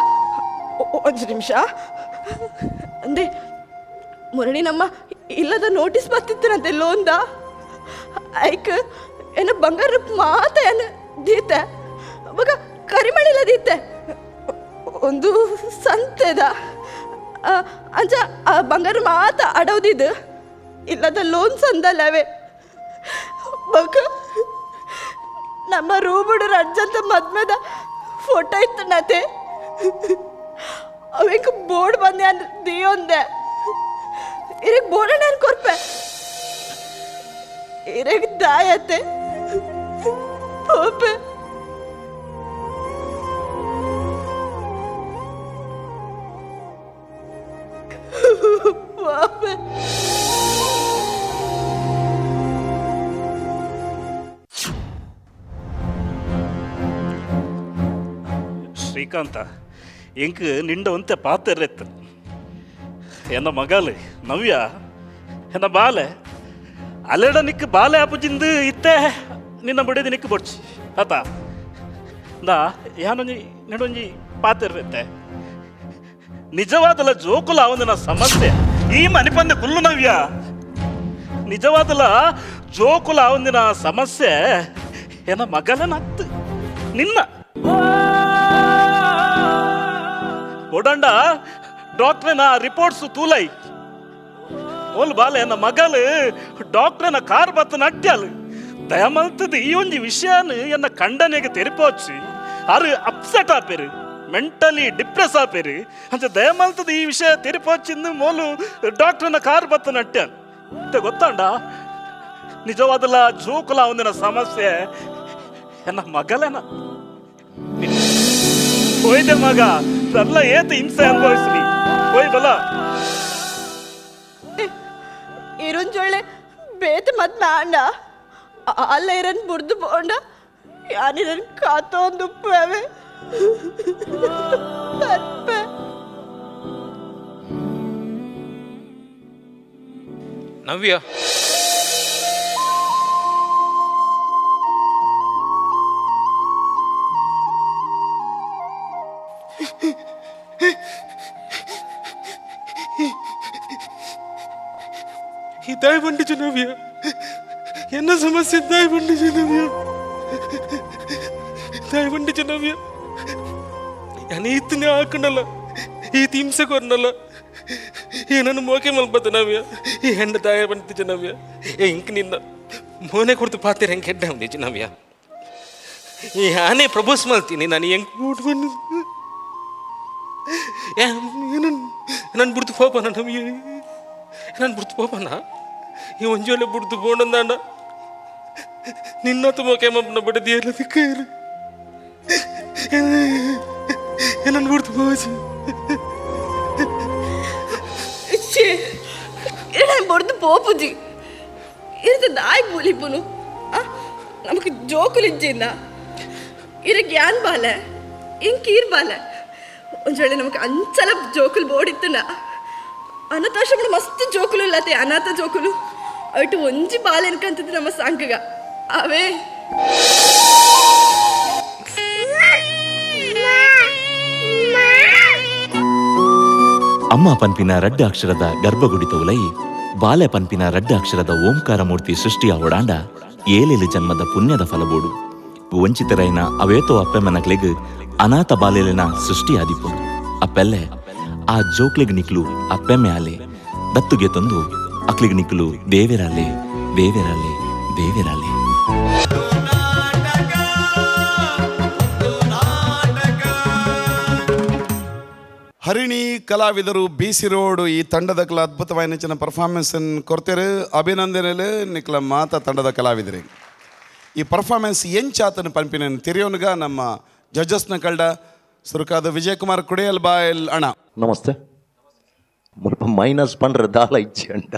ಒಂದು ನಿಮಿಷ ಅಂದೆ ಮುರಳಿ ನಮ್ಮ ಇಲ್ಲದ ನೋಟಿಸ್ ಬರ್ತಿತ್ತರಂತೆ ಲೋನ್ದ ಐಕ್ ಏನ ಬಂಗಾರ ಮಾತ ಏನು ದೀತೆ ಬಗ ಕರಿಮಣಿಲ್ಲ ದೀತೆ ಒಂದು ಸಂತೆದ ಅಂಚ ಆ ಬಂಗಾರ ಮಾತ ಅಡೋದಿದ್ದು ಇಲ್ಲದ ಲೋನ್ ಸಂದಲ್ಲವೇ ಬಗ ನಮ್ಮ ರೂಬುಡು ರಜ್ಜಂತ ಮದ್ಮೆದ ಫೋಟೋ ಇತ್ತು ನತೆ ಅವಿಂಕ ಬೋರ್ಡ್ ಬಂದೆ ಅಂದ್ರೆ ದಿಯೊಂದೆ ಇರಕ್ ಬೋರ್ಡ್ ನಾನು ಕೊರ್ಪೆ ಇರಕ್ ದಾಯತೆ ಪೋಪೆ ಪಾಪೆ
ಶ್ರೀಕಾಂತ ಎಂಕ್ ನಿಂಡ ಒಂತೆ ಪಾತೆರ್ರೆತ್ತು ಎನ್ನ ಮಗಲು ನವ್ಯ ಎನ್ನ ಬಾಲೆ ಅಲೆಡ ನಿಕ್ ಬಾಲೆ ಆಪುಜಿಂದು ಇತ್ತೆ ನಿನ್ನ ಬಡಿದು ನಿಕ್ ಬೊಡ್ಚಿ ಆತ ನಾ ಯಾನೊಂಜಿ ನೆಡೊಂಜಿ ಪಾತೆರ್ರೆತ್ತೆ ನಿಜವಾದಲ ಜೋಕುಲ ಅವನ ಸಮಸ್ಯೆ ಈ ಮನಿಪಂದೆ ಕುಲ್ಲು ನವ್ಯ ನಿಜವಾದಲ ಜೋಕುಲ ಅವನ ಸಮಸ್ಯೆ ಎನ್ನ ಮಗಲನತ್ತು ನಿನ್ನ ಒಡಂಡ ಡಾಕ್ಟ್ರನ ರಿಪೋರ್ಟ್ಸ್ ತೂಲೈ ಓಲ್ ಬಾಲೆ ನನ್ನ ಮಗಲು ಡಾಕ್ಟ್ರನ ಕಾರ್ ಬತ್ತ ನಟ್ಯಾಲು ದಯಮಲ್ತದ ಈ ಒಂಜಿ ವಿಷಯನ ಎನ್ನ ಕಂಡನೆಗೆ ತೆರಿಪೋಚಿ ಅರು ಅಪ್ಸೆಟ್ ಆಪೇರು ಮೆಂಟಲಿ ಡಿಪ್ರೆಸ್ ಆಪೇರು ಅಂಚ ದಯಮಲ್ತದ ಈ ವಿಷಯ ತೆರಿಪೋಚಿಂದು ಮೋಲು ಡಾಕ್ಟ್ರನ ಕಾರ್ ಬತ್ತ ನಟ್ಯಾಲು ಮತ್ತೆ ಗೊತ್ತಾಂಡ ನಿಜವಾದಲ್ಲ ಜೋಕುಲ ಒಂದಿನ ಸಮಸ್ಯೆ ಎನ್ನ ಮಗಲೇನ ಹೋಯ್ದೆ ಮಗ ಎಲ್ಲ ಏತ ಹಿಂಸೆ ಅನುಭವಿಸ್ರಿ ಹೋಯ್ ಬಲ
ಇರುಂಜೊಳ್ಳೆ ಬೇತ ಮದ್ಮೆ ಆಂಡ ಅಲ್ಲ ಇರನ್ ಬುರ್ದು ಪೋಂಡ ಯಾನಿರನ್ ಕಾತೊಂದು ಉಪ್ಪುವೆ ತರ್ಪೆ
ನವ್ಯ
ಈ ದಯವಂಡಿಜು ನವ್ಯ ಎನ್ನ ಸಮಸ್ಯೆ ದಯವಂಡಿಜು ನವ್ಯ ದಯವಂಡಿಜು ನವ್ಯ ನಾನು ಈತನೇ ಹಾಕೊಂಡಲ್ಲ ಈತ ಹಿಂಸೆ ಕೊರ್ನಲ್ಲ ಏನನ್ನು ಮೋಕೆ ಮಲ್ಪತ್ತ ನವ್ಯ ಈ ಹೆಣ್ಣು ತಾಯ ಬಂತಿದ್ದ ನವ್ಯ ಏ ಇಂಕ್ ನಿನ್ನ ಮೋನೆ ಕೊಡ್ತು ಪಾತಿರ ಹೆಂಗೆ ಹೆಡ್ಡ ಒಂದಿಜ್ಜಿ ನವ್ಯ ಈ ಆನೆ ಪ್ರಪೋಸ್ ಮಾಡ್ತೀನಿ ನಾನು ಹೆಂಗೆ ಊಟ ಬಂದು ನನ್ನ ಬಿಡ್ತು ಪೋಪನ ನಮಗೆ ನಾನು ಬಿಡ್ತು ಪೋಪನ ಈ ಒಂಜೋಲೆ ಬಿಡ್ತು ಬೋಂಡಂದಾಂಡ ನಿನ್ನ ಮೋಕೆ ಮಪ್ಪನ ಬಡದಿ ಎಲ್ಲ ದಿಕ್ಕ ನನ್ನ ಬಿಡ್ತು ಪೋಚಿ
ಬಡ್ದು ಪೋಪುಜಿ ಇರುತ್ತೆ ದಾಯಿ ಬುಲಿಪುನು ನಮಗೆ ಜೋಕುಲಿಜ್ಜಿಂದ ಇರ ಗ್ಯಾನ್ ಬಾಲೆ ಇಂಕ್ ಈರ್ ಬಾಲೆ ಒಂದು ವೇಳೆ ನಮಗೆ ಅಂಚಲ ಜೋಕುಲು ಬೋಡಿತ್ತನ ಅನಾಥಾಶ್ರಮ ಮಸ್ತ್ ಜೋಕುಲು ಇಲ್ಲತೆ ಅನಾಥ ಜೋಕುಲು ಅಟ್ಟು ಒಂಜಿ ಬಾಲೆ ಅನ್ಕಂತಿದ್ದು ನಮ್ಮ ಸಾಂಕಗ ಅವೇ
ಅಮ್ಮ ಪನ್ಪಿನ ರಡ್ಡ ಅಕ್ಷರದ ಗರ್ಭಗುಡಿತ ಉಲೈ ಬಾಲೆ ಪನ್ಪಿನ ರಡ್ಡ ಅಕ್ಷರದ ಓಂಕಾರ ಮೂರ್ತಿ ಸೃಷ್ಟಿಯ ಓಡಾಂಡ ಏಲೇಲು ಜನ್ಮದ ಪುಣ್ಯದ ಫಲಬೋಡು ವಂಚಿತರೈನ ಅವೇತೋ ಅಪ್ಪೆಮ್ಮನಕ್ಲೆಗ್ ಅನಾಥ ಬಾಲೆಲಿನ ಸೃಷ್ಟಿಯಾದಿಪು ಅಪ್ಪೆಲ್ಲೆ ಆ ಜೋಕ್ಲೆಗ್ ನಿಕ್ಲು ಅಪ್ಪೆಮ್ಮೆ ಆಲೆ ದತ್ತುಗೆ ತಂದು ಅಕ್ಲಿಗ್ ನಿಕ್ಲು ದೇವೆರಾಲೆ ದೇವೆರಾಲೆ ದೇವೆರಾಲೆ.
ಹರಿಣಿ ಕಲಾವಿದರು B C road ಈ ತಂಡದ ಕಲ ಅದ್ಭುತವಾದ ಪರ್ಫಾರ್ಮೆನ್ಸ್ ಕೊಡ್ತೇರು. ಅಭಿನಂದನೆಲು ನಿಕ್ಲ ಮಾತ ತಂಡದ ಕಲಾವಿದರೆ. ಈ ಪರ್ಫಾರ್ಮೆನ್ಸ್ ಎಂಚಾತನ ಪಂಪಿನ ತೆರೆಯೋನ್ಗ ನಮ್ಮ ಜಡ್ಜಸ್ನ ಕಳ್ಡ ಸುರುಕಾದ ವಿಜಯಕುಮಾರ್ ಕುಡಿಯಲ್ ಬಾಯಲ್ ಅಣ್ಣ.
ನಮಸ್ತೆ. ಮುಲ್ಪ ಮೈನಸ್ ಪಂಡ್ರೆ ದಾಲ ಇಚ್ಚಿ ಅಂಡ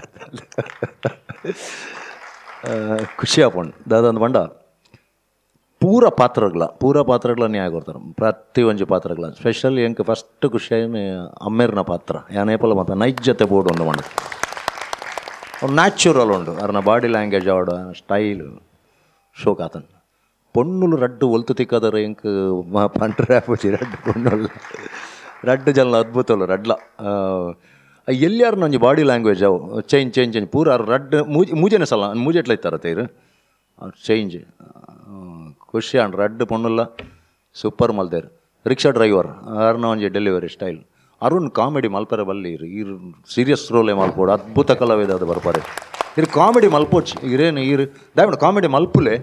ಖುಷಿ ಆಪಂಡು ದಾದಂದು ಪಂಡ ಪೂರ ಪಾತ್ರಗಳ ನ್ಯಾಯ ಕೊಡ್ತಾರೆ ಪ್ರತಿ ಒಂಜಿ ಪಾತ್ರಗಳ. ಸ್ಪೆಷಲಿ ಎಂಕ್ ಫಸ್ಟ್ ಖುಷಿಯಾಗಿ ಅಮ್ಮೇರ್ನ ಪಾತ್ರ ಯಾನೇಪಲ ಮಾತ್ರ ನೈಜತೆ ಬೋರ್ಡ್ ಒಂದು ಮಂಡ ನ್ಯಾಚುರಲ್ ಉಂಡು ಅರ್ನ ಬಾಡಿ ಲ್ಯಾಂಗ್ವೇಜ್ ಆವಡು ಸ್ಟೈಲು ಶೋಕ್ ಆತನ. ಪೊಣ್ಣುಲು ರಡ್ಡು ಒಲ್ತು ತಿಕ್ಕದರೆ ಎಂಕ್ ಪಂಡ್ರೆ ಆಪುಜಿ ರಡ್ಡು ಪೊಣ್ಣುಲು ರಡ್ಡು ಜನ ಅದ್ಭುತಲು ರಡ್ಲ ಎಲ್ಲಿಯಾರನ ಒಂಜಿ ಬಾಡಿ ಲ್ಯಾಂಗ್ವೇಜ್ ಅವು change change change ಪೂರ ರಡ್ಡು ಮೂಜೆನೆ ಸಲ ಮೂಜೆಟ್ಲ ಇತ್ತಾರ ತೇರು ಚೇಂಜ್ ಖುಷಿ ಅಂಡ್ ರಡ್ಡು ಪೊಣ್ಣುಲ್ಲ ಸೂಪರ್ ಮಲ್ದೇರು. ರಿಕ್ಷಾ ಡ್ರೈವರ್ ಆರ್ನ ಒಂಜಿ delivery style. Arun comedy ಮಲ್ಪರೆ ಬಲ್ಲಿ ಇರು ಸೀರಿಯಸ್ ರೋಲೇ ಮಲ್ಪೋಡು ಅದ್ಭುತ ಕಲಾವಿದ ಅದು ಬರ್ಪಾರೆ. ಇರು ಕಾಮಿಡಿ ಮಲ್ಪೋಚ್ ಇರೇನು ಇರು ದಯವಿಟ್ಟು ಕಾಮಿಡಿ ಮಲ್ಪುಲೆ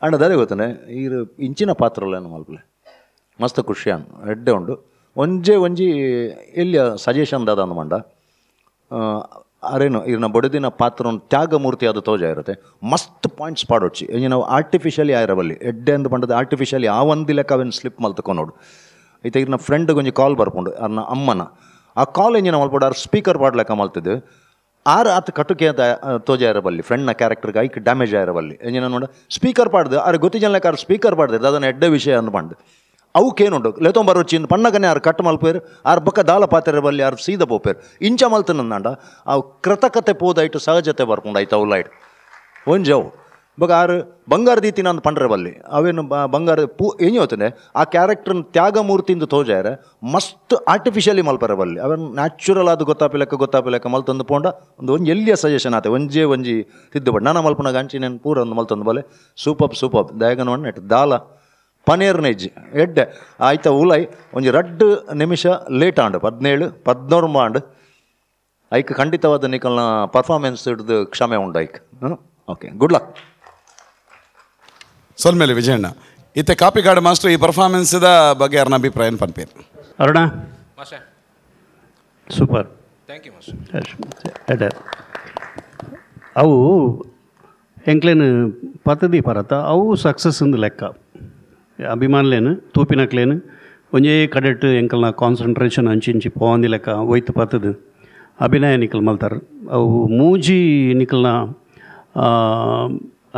ಅಂಡ್ ಅದೇ ಗೊತ್ತಾನೆ ಇರು ಇಂಚಿನ ಪಾತ್ರಲೇನು ಮಲ್ಪುಲೆ ಮಸ್ತ್ ಖುಷಿ ಅನ್ ಎಡ್ಡೆ ಉಂಡು. ಒಂಜೆ ಒಂಜಿ ಎಲ್ಲಿಯ ಸಜೆಷನ್ ದಾದ ಅಂದ ಮಂಡ ಅರೇನು ಇರ್ನ ಬಡದಿನ ಪಾತ್ರ ತ್ಯಾಗಮೂರ್ತಿ ಅದು ತೋಜ ಇರುತ್ತೆ ಮಸ್ತ್ ಪಾಯಿಂಟ್ಸ್ ಪಾಡೊಚ್ಚಿ ನಾವು ಆರ್ಟಿಫಿಷಿಯಲಿ ಆಯಿರಬಲ್ಲಿ ಎಡ್ಡೆ ಅಂದು ಪಂಡದ ಆರ್ಟಿಫಿಷಿಯಲಿ ಆ ಒಂದು ಲೆಕ್ಕ ಅವೇನು ಸ್ಲಿಪ್ ಮಲ್ತಕೊನೋಡು. ಐತೆ ಇರ್ನ ಫ್ರೆಂಡ್ಗೆ ಒಂಜಿ ಕಾಲ್ ಬರ್ಪುಂಡು ಅರ್ನ ಅಮ್ಮನ ಆ ಕಾಲ್ ಎಂಜಿನ ಮಲ್ಪೋಡು ಆರ್ ಸ್ಪೀಕರ್ ಪಾಡ್ಲೆಕ್ಕ ಮಲ್ತಿದ್ದು ಆರ್ ಆತ ಕಟುಕೆ ತೋಜ ಇರಬಲ್ಲಿ ಫ್ರೆಂಡ್ನ ಕ್ಯಾರೆಕ್ಟರ್ಗೆ ಐಕ್ ಡ್ಯಾಮೇಜ್ ಆಗಿರಬಲ್ಲಿ ಎಂಜಿನ ನೋಡ ಸ್ಪೀಕರ್ ಪಾಡ್ದು ಆರ್ ಗೊತ್ತಿಜನ ಲೆಕ್ಕ ಆರ್ ಸ್ಪೀಕರ್ ಪಾಡ್ದಿದ್ದು ಅದನ್ನು ಎಡ್ಡೆ ವಿಷಯ ಅಂದು ಪಂಡು ಅವಕ್ಕೇನುಂಟು ಲೆತೊಂಬರೋಚಿ ಪಣ್ಣಗನೆ ಆರು ಕಟ್ ಮಲ್ಪೇರು ಆರು ಬಕ್ಕ ದಾಲ ಪಾತ್ರೆ ಬಲ್ಲಿ ಆರು ಸೀದ ಪೋಪೇರು ಇಂಚ ಮಲ್ತನಂದಾಂಡ ಅವು ಕೃತಕತೆ ಪೋದಾಯ್ತು ಸಹಜತೆ ಬರ್ಕೊಂಡು ಆಯ್ತು ಅವು ಲೈಟ್ ಒಂಜವು ಬೊಕ ಆರು ಬಂಗಾರ ದೀತಿನ ಅಂದ್ ಪಂಡ್ರೆ ಬಲ್ಲಿ ಅವೇನು ಬಂಗಾರ ಪೂ ಏನು ಹೋತನೆ ಆ ಕ್ಯಾರೆಕ್ಟರ್ನ ತ್ಯಾಗಮೂರ್ತಿಂದ ತೋಜಾರೆ ಮಸ್ತ್ ಆರ್ಟಿಫಿಷಿಯಲಿ ಮಲ್ಪರೆ ಬಲ್ಲಿ ಅವೇನು ನ್ಯಾಚುರಲ್ ಅದು ಗೊತ್ತಾಪಿಲೆಕ್ಕ ಮಲ್ತಂದು ಪೋಂಡ ಒಂದು ಒಂಜಿ ಎಲ್ಲಿಯ ಸಜೆಷನ್ ಆತೆ ಒಂಜೇ ಒಂಜಿ ತಿದ್ದುಬಡ್ ನಾನು ಮಲ್ಪನಾಗ ಅಂಚಿ ಪೂರ ಒಂದು ಮಲ್ತಂದು ಬಲೆ ಸೂಪಪ್ ಸೂಪಪ್ ದಯಗನ ನೆಟ್ ದಾಲ ಪನೇರ್ನ ಇಜ್ಜಿ ಎಡ್ಡೆ ಆಯ್ತ ಉಲೈ ಒಂಜಿ ರಡ್ಡು ನಿಮಿಷ ಲೇಟ್ ಆಂಡು 17 19 ಆಂಡು ಐಕ್ ಖಂಡಿತವಾದ ನಿಕಲ್ನ ಪರ್ಫಾರ್ಮೆನ್ಸ್ ಹಿಡ್ದು ಕ್ಷಮೆ ಉಂಡು ಐಕ್. Okay, good luck.
ಸೊಲ್ಮೇಲೆ ವಿಜಯಣ್ಣ ಇತ್ತೆ ಕಾಪಿಕಾಡು ಮಾಸ್ಟರ್ ಈ ಪರ್ಫಾರ್ಮೆನ್ಸ್ದ ಬಗ್ಗೆ ಅರ್ನ ಅಭಿಪ್ರಾಯ ಪನ್ಪೇರು.
Aruna super,
thank you master.
ಅವು ಎಂಕ್ಲೇನು ಪತ್ತದಿ ಪರತ ಅವು ಸಕ್ಸಸ್ ಇಂದು ಲೆಕ್ಕ ಅಭಿಮಾನ್ಲೇನು ತೂಪಿನಕ್ಲೇನು ಒಂಜೇ ಕಡೆಟ್ ಎಂಕಲ್ನ ಕಾನ್ಸಂಟ್ರೇಷನ್ ಅಂಚಿಂಚಿ ಪೋಂದಿ ಲೆಕ್ಕ ಒಯ್ತು ಪತ್ತದು ಅಭಿನಯ ನಿಕಲ್ ಮಲ್ತಾರೆ. ಅವು ಮೂಜಿ ನಿಕಲ್ನ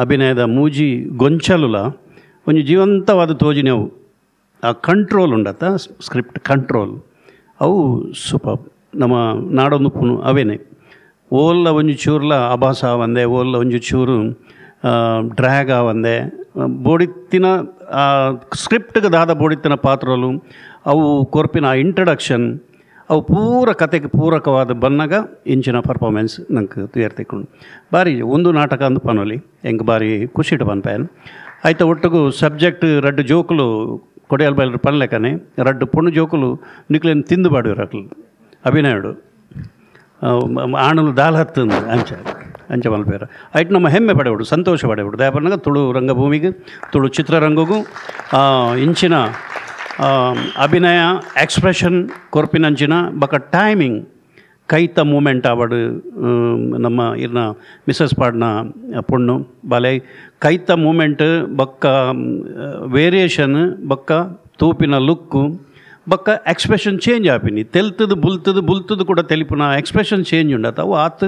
ಅಭಿನಯದ ಮೂಜಿ ಗೊಂಚಲುಲ ಒಂಜಿ ಜೀವಂತವಾದ ತೋಜಿನವು ಆ ಕಂಟ್ರೋಲ್ ಉಂಡತ್ತ ಸ್ಕ್ರಿಪ್ಟ್ ಕಂಟ್ರೋಲ್ ಅವು ಸೂಪರ್. ನಮ್ಮ ನಾಡೊಂದು ಪುನು ಅವೇನೆ ಓಲ್ಲ ಒಂಜಿ ಚೂರ್ಲ ಅಭಾಸ ಆವಂದೆ ಓಲ್ಲ ಒಂಜಿ ಚೂರು ಡ್ರ್ಯಾಗ್ ಆವಂದೆ ಬೋಡಿತ್ತಿನ ಸ್ಕ್ರಿಪ್ಟ್ಗೆ ದಾದ ಬೋಡಿತ್ತಿನ ಪಾತ್ರಲು ಅವು ಕೊರ್ಪಿನ ಇಂಟ್ರಡಕ್ಷನ್ ಅವು ಪೂರ ಕತೆಗೆ ಪೂರಕವಾದ ಬನ್ನಾಗ ಇಂಚಿನ ಪರ್ಫಾರ್ಮೆನ್ಸ್ ನಂಗೆ ತಯಾರ್ತಿಕೊಂಡು ಬಾರಿ ಒಂದು ನಾಟಕ ಅಂದು ಪನೋಲಿ ಹೆಂಗೆ ಬಾರಿ ಖುಷಿಟ್ಟು ಪನ್ಪಾಯನ್ ಆಯ್ತು. ಒಟ್ಟಿಗೂ ಸಬ್ಜೆಕ್ಟ್ ರಡ್ಡು ಜೋಕುಲು ಕೊಡೆಯಲ್ ಬೈಲರು ಪನ್ಲೆಕ್ಕನೆ ರಡ್ಡು ಪೊಣ್ಣು ಜೋಕುಲು ನಿಕ್ಲೇನು ತಿಂದು ಬಾಡಿರಕ್ಲು ಅಭಿನಯುಡು ಆಣಲು ದಾಲ್ ಹತ್ತಂದು ಅಂಚ ಅಂಚ ಮಲ್ಪೇರ ಐಟ್ ನಮ್ಮ ಹೆಮ್ಮೆ ಪಡೆವಡು ಸಂತೋಷ ಪಡೆವಡು ದಯಪನ್ನಗ ತುಳು ರಂಗಭೂಮಿಗೆ ತುಳು ಚಿತ್ರರಂಗಗೂ ಇಂಚಿನ ಅಭಿನಯ ಎಕ್ಸ್ಪ್ರೆಷನ್ ಕೊರ್ಪಿನಂಚಿನ ಬಕ ಟೈಮಿಂಗ್ ಕೈತ ಮೂಮೆಂಟ್ ಆವಡು ನಮ್ಮ ಇರ್ನ ಮಿಸಸ್ ಪಾಡ್ನ ಪೊಣ್ಣು ಬಾಲೆ ಕೈತ ಮೂಮೆಂಟ್ ಬಕ್ಕ ವೇರಿಯೇಷನ್ ಬಕ್ಕ ತೂಪಿನ ಲುಕ್ಕು ಬಕ್ಕ ಎಕ್ಸ್ಪ್ರೆಷನ್ ಚೇಂಜ್ ಆಪಿನಿ ತೆಲ್ತದು ಬುಲ್ತದು ಬುಲ್ತದು ಕೂಡ ತೆಲಿಪುನ ಎಕ್ಸ್ಪ್ರೆಷನ್ ಚೇಂಜ್ ಉಂಡತ ಅವು ಆತು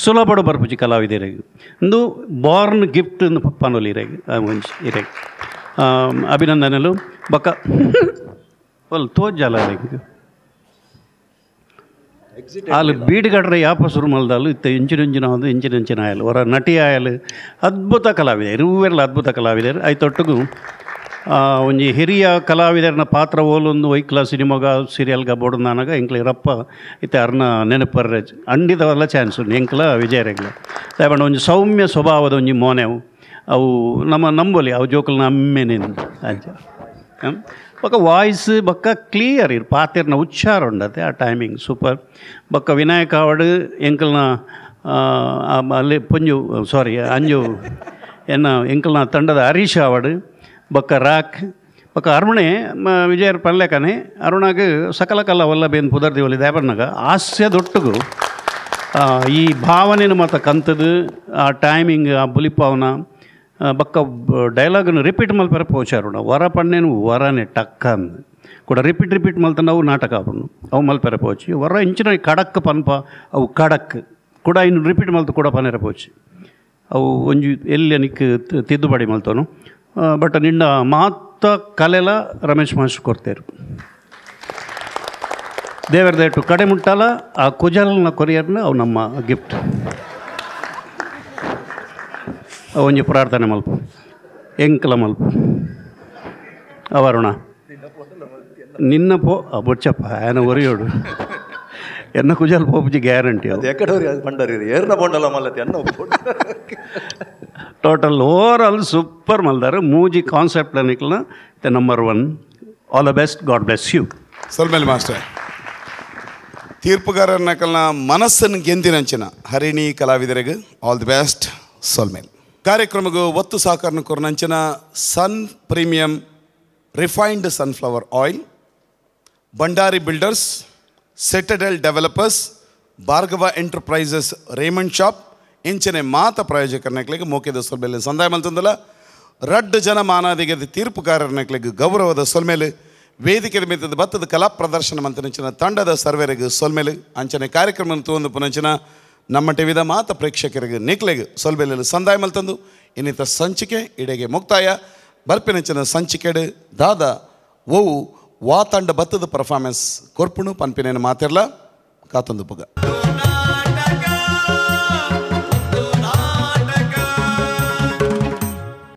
ಸುಲಭಡು ಬರ್ಪುಜಿ ಕಲಾವಿದರಿಗೆ ಇಂದು ಬಾರ್ನ್ ಗಿಫ್ಟ್ ಪನೊಲಿ ಇರೆಗ್ ಒಂಜಿ ಇರೆಗ್ ಅಭಿನಂದನೆಲು ಬಕ್ಕ ಒಲ್ ತೋಜಾಲ ಅಲ್ಲಿ ಬೀಡುಗಡ್ರೆ ಯಾಪ ಶುರು ಮಲ್ದಾಲು ಇತ್ತ ಇಂಚಿನ ಒಂದು ಇಂಚಿನ ಆಯಲು ಹೊರ ನಟಿ ಆಯಲು ಅದ್ಭುತ ಕಲಾವಿದರು ಇರುವೆಲ್ಲ ಅದ್ಭುತ ಕಲಾವಿದರು ಐತೊಟ್ಟಿಗೂ ಒಂಜಿ ಹಿರಿಯ ಕಲಾವಿದರನ ಪಾತ್ರ ಓಲೊಂದು ವೈಕ್ಲ ಸಿನಿಮಾಗ ಸೀರಿಯಲ್ಗ ಬೋಡನಾನಾಗ ಎಂಕ್ಲ ಇರಪ್ಪ ಇತ್ತೆ ಅರ್ನ ನೆನಪರ್ರೆ ಅಂಡಿದವಲ್ಲ ಚಾನ್ಸ್ ಉಂಡು ಎಂಕ್ಲ ವಿಜಯರೆಗ್ಲ ದಯಪಂಡ ಒಂಜಿ ಸೌಮ್ಯ ಸ್ವಭಾವದ ಒಂಜಿ ಮೋನೆವು ಅವು ನಮ್ಮ ನಂಬೊಲಿ ಅವು ಜೋಕುಲ್ನ ಅಮ್ಮೆನೇನು ಅಂಚ ಬೊಕ್ಕ ವಾಯ್ಸ್ ಬೊಕ್ಕ ಕ್ಲಿಯರ್ ಇರು ಪಾತೆರ್ನ ಉಚ್ಚಾರ ಉಂಡತೆ ಆ ಟೈಮಿಂಗ್ ಸೂಪರ್ ಬೊಕ್ಕ ವಿನಾಯಕ ಆವಡ್ ಎಂಕಲ್ನ ಅಲ್ಲಿ ಪೊಂಜು ಸಾರಿ ಅಂಜು ಎನ್ನ ಎಂಕಲ್ನ ತಂಡದ ಹರೀಶ್ ಆವಡ್ ಬೊಕ್ಕ ರಾಕ್ ಬೊಕ್ಕ ಅರುಣೆ ವಿಜಯರ್ ಪಲ್ಲೆಕನೆ ಅರುಣಾಗ ಸಕಲ ಕಲ ವಲ್ಲಭೇನ್ ಪುದರ್ ದಿವಲಿ ದೇವರ್ನಾಗ ಹಾಸ್ಯದೊಟ್ಟುಗು ಈ ಭಾವನೆನ ಮತ್ತು ಕಂತದು ಆ ಟೈಮಿಂಗ್ ಆ ಬುಲಿಪಾವನ ಬೊಕ್ಕ ಡೈಲಾಗನ್ನು ರಿಪೀಟ್ ಮಲ್ಪರೆ ಪೋಚಾರುಣ ವರ ಪಣ್ಣೇನು ವರನೆ ಟಕ್ಕ ಅಂದ್ ಕೂಡ ರಿಪೀಟ್ ರಿಪೀಟ್ ಮಲ್ತಂಡ ಅವು ನಾಟಕ ಆಪುಂಡು ಅವು ಮಲ್ಪರೆ ಪೋಚಿ ವರ ಇಂಚಿನ ಕಡಕ್ ಪನ್ಪ ಅವು ಕಡಕ್ ಕೂಡ ಇನ್ನು ರಿಪೀಟ್ ಮಲ್ತು ಕೂಡ ಪನೆರೆ ಪೋಚಿ ಅವು ಒಂಜಿ ಎಲ್ಲಿ ನಿಕ್ ತಿದ್ದುಪಡಿ ಮಲ್ತೋನು ಬಟ್ ನಿನ್ನ ಮಾತ ಕಲೆಲ ರಮೇಶ್ ಮಾಸ್ಟರ್ ಕೊಡ್ತೇರು ದೇವರ ದೇಟು ಕಡೆ ಮುಟ್ಟಲ್ಲ ಆ ಕುಜಲ್ನ ಕೊರಿಯರ್ನ ಅವು ನಮ್ಮ ಗಿಫ್ಟ್ ಒಂಜಿ ಪ್ರಾರ್ಥನೆ ಮಲ್ಪ ಎಂಕಲ ಮಲ್ಪ ಅವರುಣ ನಿನ್ನ ಪೋ ಬೊಚ್ಚಪ್ಪ ಆಯನ ಒರಿಯೋಡು ಎನ್ನ ಕುಜಲ್ ಪೋಪುಜಿ guarantee total over all super ಮಲ್ದಾರು ಮೂಜಿ ಕಾನ್ಸೆಪ್ಟ್ ನಿಕ್ಲ number 1. All the best, God bless you.
ಸೊಲ್ಮೇಲೆ master ತೀರ್ಪುಗಾರನ ಕಲ್ನ ಮನಸ್ಸನ್ನು ಗೆಂದಿನಂಚಿನ ಹರಿಣಿ ಕಲಾವಿದರಿಗೆ all the best. ಸೊಲ್ಮೇಲೆ ಕಾರ್ಯಕ್ರಮಕ್ಕೆ ಒತ್ತು ಸಹಕಾರನ ಕೊರನಂಚಿನ Sun premium refined sunflower oil, Bhandari builders, Citadel developers, Bhargava enterprises, Raymond shop ಇಂಚನೆ ಮಾತ ಪ್ರಾಯೋಜಕರನಕ್ಲಿಗೆ ಮೋಕೆದ ಸೊಲ್ಮೇಲೆ ಸಂದಾಯ ಮಲ್ತಂದಲ್ಲ ರಡ್ಡು ಜನ ಮಾನಾದಿಗೆ ತೀರ್ಪುಗಾರನಕ್ಲಿಗೆ ಗೌರವದ ಸೊಲ್ಮೇಲೆ ವೇದಿಕೆ ಮಿತ್ತದ ಭತ್ತದ ಕಲಾ ಪ್ರದರ್ಶನ ಮಂತನಂಚಿನ ತಂಡದ ಸರ್ವೇರಿಗೆ ಸೊಲ್ಮೇಲೆ ಅಂಚನೆ ಕಾರ್ಯಕ್ರಮ ತೂಂದು ಪುನಂಚಿನ ನಮ್ಮ ಟಿವಿದ ಮಾತ ಪ್ರೇಕ್ಷಕರಿಗೆ ನಿಕ್ಲೆಗೆ ಸೊಲ್ಬೇಲೆಲ್ಲ ಸಂದಾಯ ಮಲ್ತಂದು ಇನ್ನಿತ ಸಂಚಿಕೆ ಇಡೆಗೆ ಮುಕ್ತಾಯ. ಬರ್ಪಿನಂಚಿನ ಸಂಚಿಕೆಡು ದಾದ ಓವು ವಾ ತಂಡ ಭತ್ತದ ಪರ್ಫಾರ್ಮೆನ್ಸ್ ಕೊರ್ಪುಣು ಪನ್ಪಿನೇನು ಮಾತಿರಲ ಕಾತಂದು ಪುಗ.